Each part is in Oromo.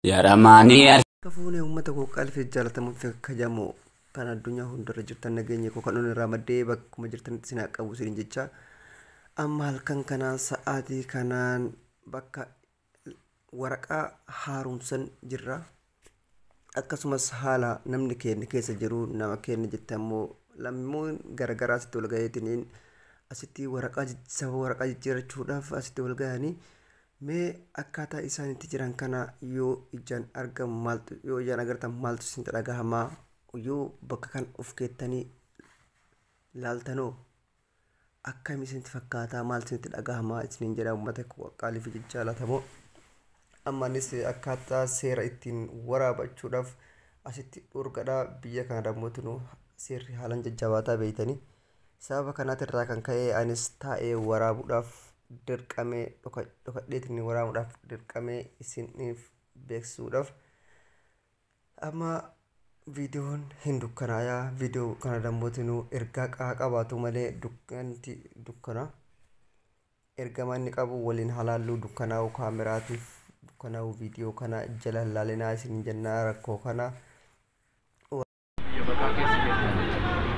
Jaramaanii Akka fuunee uummata koo qalbii jaalatamuuf kajamoo kan addunyaa hundarra jirtan nageenya koo kan irraa maddee bakkuma jirtanitti isin haa qabu isin jecha amma halkan kanaan sa'aatii kanaan bakka waraqaa haaromsan jirra. Akkasumas haala namni keenya keessa jiru nama keenya jette ammoo lammiiwwan garaagaraa asitti wal gaheetiniin asitti waraqaa saba waraqaa jijjiirrachuudhaaf asitti wal gahanii mee akkaataa isaan itti jiran kana yoo ijaan argamu maaltu yoo ijaan agartan maaltu isinitti dhagahamaa yoo bakka kan of keettanii laaltanoo akkam isinitti fakkaataa maal isinitti dhagahamaa isiniin jedha uummata qaalii fi jaalatamoo. Ammaanis akkaataa seera ittiin waraabachuudhaaf asitti dhorgadhaa biyya kana dammootinu seerri haalaan jajjabaataa beeytanii sababa kanaatirraa kan ka'e anis taa'ee waraabuudhaaf dirqamee dhokadheetiin waraabuudhaaf dirqamee isiniif beeksisuudhaaf amma viidiyoon hin dukkanaayaa viidiyoo kana dammootinuu ergaa qabaatu malee dukkanti dukkana ergama inni qabu waliin halaalluu dukkanaa'uu kaameraatiif dukkanaa'uu viidiyoo kana jala laalinaa isin jennaa rakkoo kana. Biyya baqaa keessa jirtan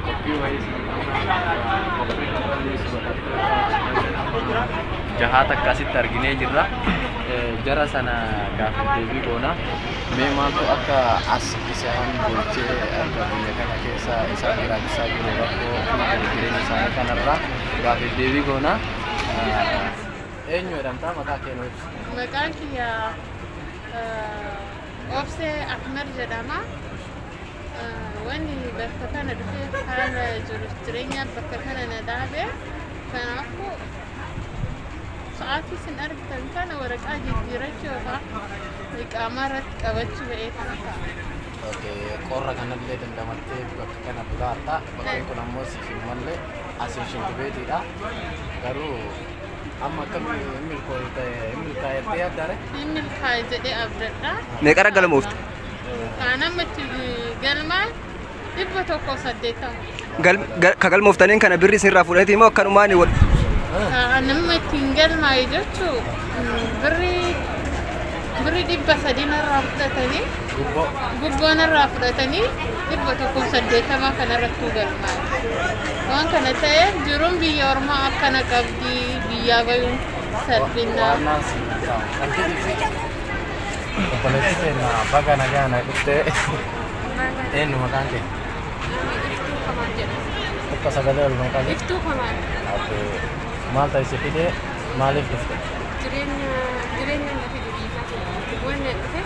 qophii wayii isin qophii jahaata akkasitti arginee jirra. Jara sana gaafa deebii goona. Mee maaltu akka as isaan bulchee akka biyya kana keessa isaan jiraachisaa jiru rakkoo fi jireenya isaanii kanarraa gaafa deebii goona. Eenyu jedhamtaa maqaa kee nuu ibsi? Maqaan kiyya Obsee Ahmed jedhama. Wanni bakka kana dhufee haala jiruuf jireenya bakka kana na dhaabe. Kanaafuu sa'aatii isin argitan kana waraqaa jijjiirachuu yookaan iqaamaa irratti qabachuu ba'ee kan ta'a. Qorra kanallee dandamattee bakka kana bulaarta. Bakkeen kun ammoo siif hin malle asiin shintibeetiidha. Garuu amma akkam hin milkaa'ettee yaaddaare? Hin milkaa'e jedhee abdadha. Meeqa galmoofte? Kan amma itti galmaa 180. Ka galmooftaniin kana birri isinirraa fuudhaniiti immoo akkanumaan wal Nama ittiin galmaa'e jechuun birri 300 narraa fudhatanii Gubboo. Gubboo narraa fudhatanii 180 kanarrattuu galmaa'e. Waan kana ta'eef jiruun biyya ormaa akkana qabdi biyyaa bayuun salphina. Waannaan si kan jedhu obboleessi keenya baga nagaa na dhuftee eenyu maqaan kee? Iftuu Kamaan jedhama. Akka sagalee ol maqaan kee? Iftuu Kamaan. Maal ta'e si fidee maaliif dhufte? Jireenya na fide biyya kana. Wanni dhufe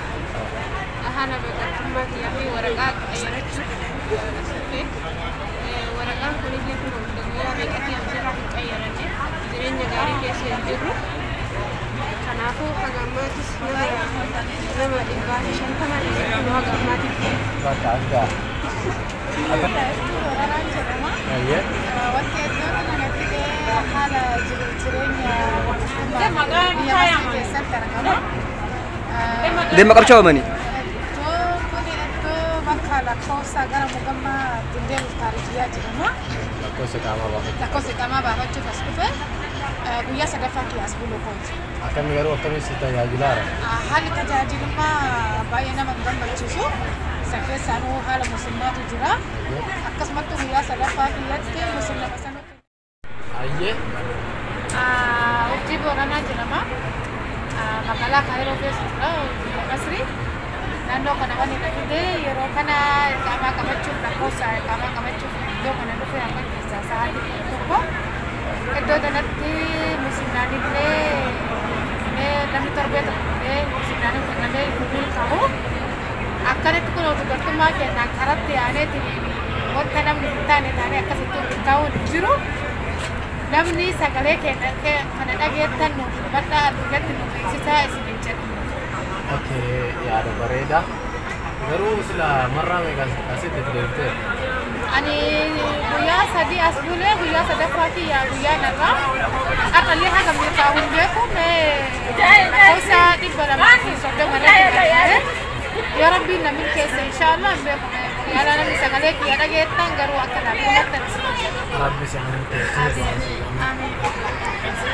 haala baqattummaa kiyyaa fi waraqaa qayyarachuuf as dhufe. Waraqaan kunillee kun guyyaa meeqatti asirraa hin qayyaranne jireenya gaarii keessa hin jirru. Kanaafuu haga ammaatis nama 150 kun haga ammaatitti. Bakka akka. Iftuu Booranaan jedhama. Ayyee. Wanti iddoo kana fidee haala jiruuf jireenya baqattummaa biyya Masrii keessatti argama. Deemma qabchaawamanii? Iddoon kun iddoo bakka lakkoofsa gara mugammaa ittiin deemuuf taarikiyyaa jedhama. Lakkoofsa qaamaa baafachuu. Lakkoofsa qaamaa baafachuuf as dhufe guyyaa sadaffaa kiyya as buluu kooti. Akkamii garuu akkamii si tajaajilaara? Haalli tajaajilummaa baay'ee nama hin gammachiisu. Isa keessaanuu haala musummaatu jira. Akkasumatti guyyaa sadaffaa kiyyatti musummaa sanuu. Ayyee. Urjii Booranaa jedhama. Magaalaa Kaayiroo keessa jira biyya Masrii. Naannoo kana waan irra fide yeroo kana iqaamaa qabachuuf lakkoofsa iqaamaa qabachuuf iddoo kana dhufe amma keessaa sa'aatii 11. Iddoo kanatti musinnaan illee namni torbee tokko illee musinnaan kennamee hin milkaa'u. Akkanatti kun dubartummaa kennaan karatti aaneetiin wanta namni hin taane taanee akkasitti milkaa'uun hin jiru. Namni sagalee keenya kana dhageettan nuuf hubadhaa addunyaatti nu beeksisaa isiniin jedha. Okay, yaada bareedaa. Garuu sila marraa meeqa asitti deebitee? Ani guyyaa sadii as bulee guyyaa sadaffaa kiyya guyyaa narraa. Har'allee haga milkaa'u hin beeku mee lakkoofsa 230 irratti galmee. Yoo rabbiin na milkeesse inshaallah hin beeku mee yaalaa namni sagalee kiyya dhageettan garuu akka naaf hubattan isiniin jedha. Rabbi si milkeessee. Amiin.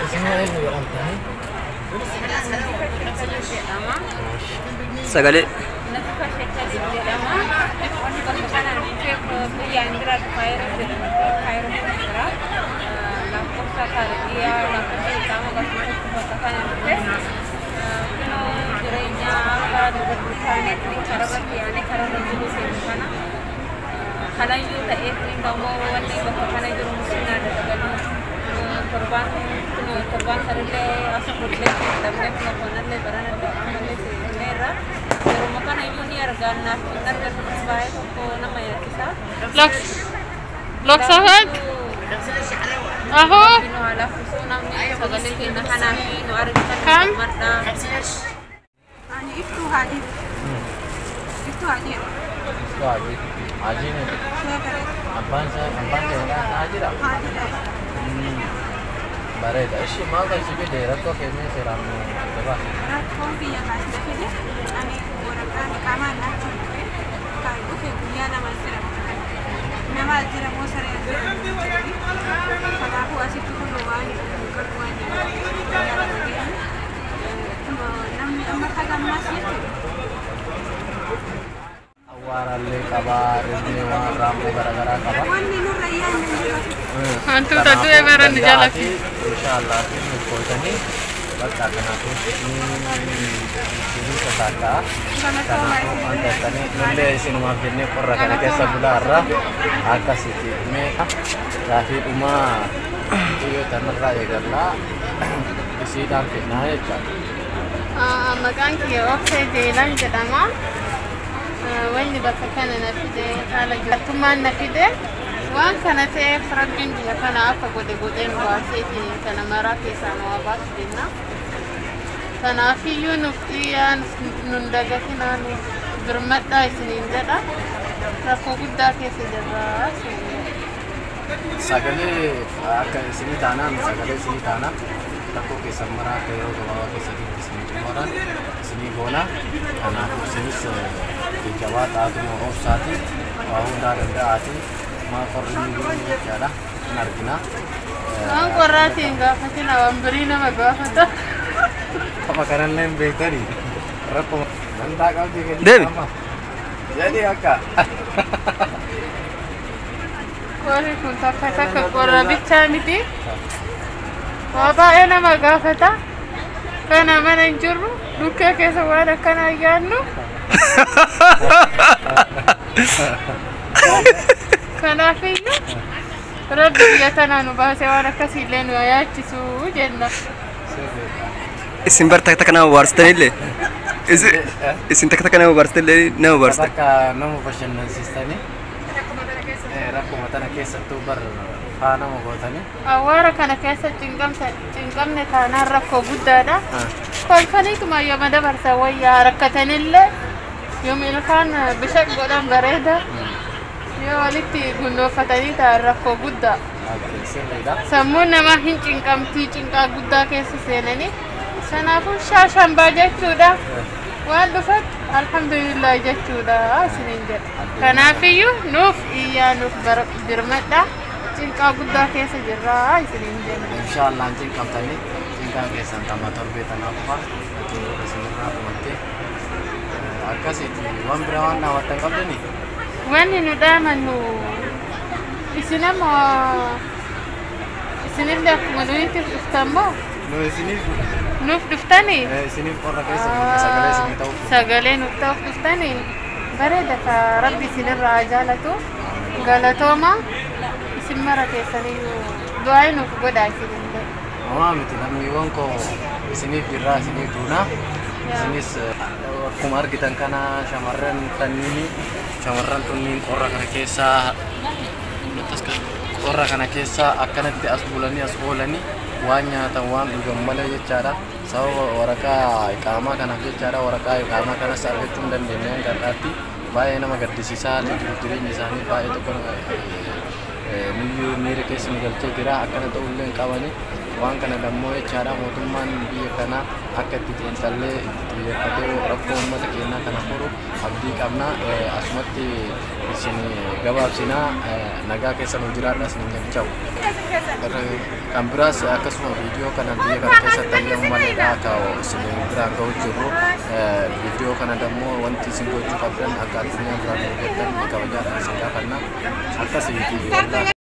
Isin eenyu jedhamtanii? Jedhama. Sagalee. Loksafat. Aho. Kam? Ani iftu hadi. Iftu hadi. Iftu hadi. Hadi ne? Abbaan isaa hajira. Bareeda. Ishii maal si fide rakkoo kennee seeraan gabaasa. Rakkoon biyya kaasna fide ani waraqaan qaamaan naachuun dhufe kan dhufe guyyaa lama jira nama jira moo saree jira kanaafuu asitti kun waan qabu waan namni amma tagammaas jechuudha. Awwaarallee qabaa, ribnee waan raammoo garaagaraa qaba. Wanni nurra yaadnu jiru. Hantuuta du'e bara nu jala fi. Inshaallah milkootanii bakka kanaafuu isinii sasaakkaa. Kanaafuu hanqattanii nullee isinumaaf jennee qorra kana keessa bulaarra akkasitti mee gaafii dhumaa xiyyoo tanarraa eegallaa isiidhaan fidnaa jechaadha. Maqaan kiyya Obsee Jeelaan jedhama. Wanni bakka kana na fide haala jiraatummaan na fide waan kana ta'eef rabbiin biyya kana akka godhe godhee nu baaseetiin kana maraa keessaa nu haa baasu jenna. Kanaafiyyuu nuuf xiyyaa nun dagatinaa nuuf birmadhaa isiniin jedha. Rakkoo guddaa keessa jirra. Sagalee akka isinii taanaan sagalee isinii taanaan rakkoo keessan maraa akka yeroo gabaabaa keessatti isinii xumuran isinii goona. Kanaafuu isinis jajjabaa xaatuma obsaati waa hundaa danda'aati maa qorri ni jechaadha hin argina. Waan qorraatiin gaafatina waan birii nama gaafata. Tapha kanallee hin beektanii rakkoo dantaa qabdi gadi. Deemi. Jedhi akka. Qorri kun takka takka qorra bichaa miti. Waa baay'ee nama gaafata. Kana mana hin jirru dhukkee keessa waan akkanaa yaadnu. Kanaafiyyuu rabbi biyya tanaa nu baasee waan akkasiillee nu yaachisu jenna. Isin bar takka takka nama bohaarsitanillee. Isin takka takka nama bohaarsitanillee nama bohaarsitan. Takka nama bashannansiistanii rakkuma tana keessattuu bar faa nama gootanii. Awwaara kana keessa cinqamne taanaan rakkoo guddaadha. Kolfaniituma yooma dabarsan wayyaa rakkatanillee yooma ilkaan bishaan godhan bareeda. Yoo walitti gundooffatanii ta'an rakkoo guddaa. Sammuun namaa hin cinqamtii cinqaa guddaa keessa seenanii. Kanaafuu shaashambaa jechuudha. Waan dhufetti alhamdulillah jechuudha isiniin jedha. Kanaafiyyuu nuuf iyyaa nuuf birmadha. Cinqaa guddaa keessa jirra isiniin jenna. Inshaallah cinqamtanii cinqaa keessan tama torbee tanaa qofa isinirraa dhumattee akkasitti waan biraa waan daawwattan qabdanii. Wanni nu dhaamannu isin amma isinillee akkuma nuyitiif dhuftan moo? Nu isiniif nuuf dhuftanii? Isiniif qorra keessa sagalee isinii ta'uuf. Sagalee nuuf ta'uuf dhuftanii bareeda ka rabbi isinirraa haa jaalatu galatooma isin mara keessaniyyuu du'aa nuuf godhaa isinillee. Homaa miti lammiiwwan koo isiniif jirraa isiniif duunaa isinis akkuma argitan kana shamarran tunniin qorra kana keessaa qorra kana keessaa akkanatti as bulanii as oolanii waan nyaatan waan dhugan malee jechaadha. Sababa waraqaa iqaamaa kanaaf jechaadha. Waraqaa iqaamaa kanas argachuu hin dandeenye hanga har'aatti baay'ee nama gaddisiisaa jiruuf jireenya isaanii baay'ee tokko nuyyuu miira keessa nu galchee jira. Akkana ta'ullee hin qabani. Waan kana dammoo jechaadha mootummaan biyya kanaa akka itti xiinxallee itti xiyyeeffatee rakkoo uummata keenyaa kana furu abdii qabna. Asumatti isin gabaabsinaa, nagaa keessa nu jiraadha isin jecha'u. Kan biraas akkasuma viidiyoo kana biyya kana keessatti ayyamu maleedha akka isin biraan ga'u jirru. Viidiyoo kana dammoo wanti isin gochuu qabdan akka addunyaa biraan nu jettan kabajaadhaan isin gaafanna. Akkasiiti.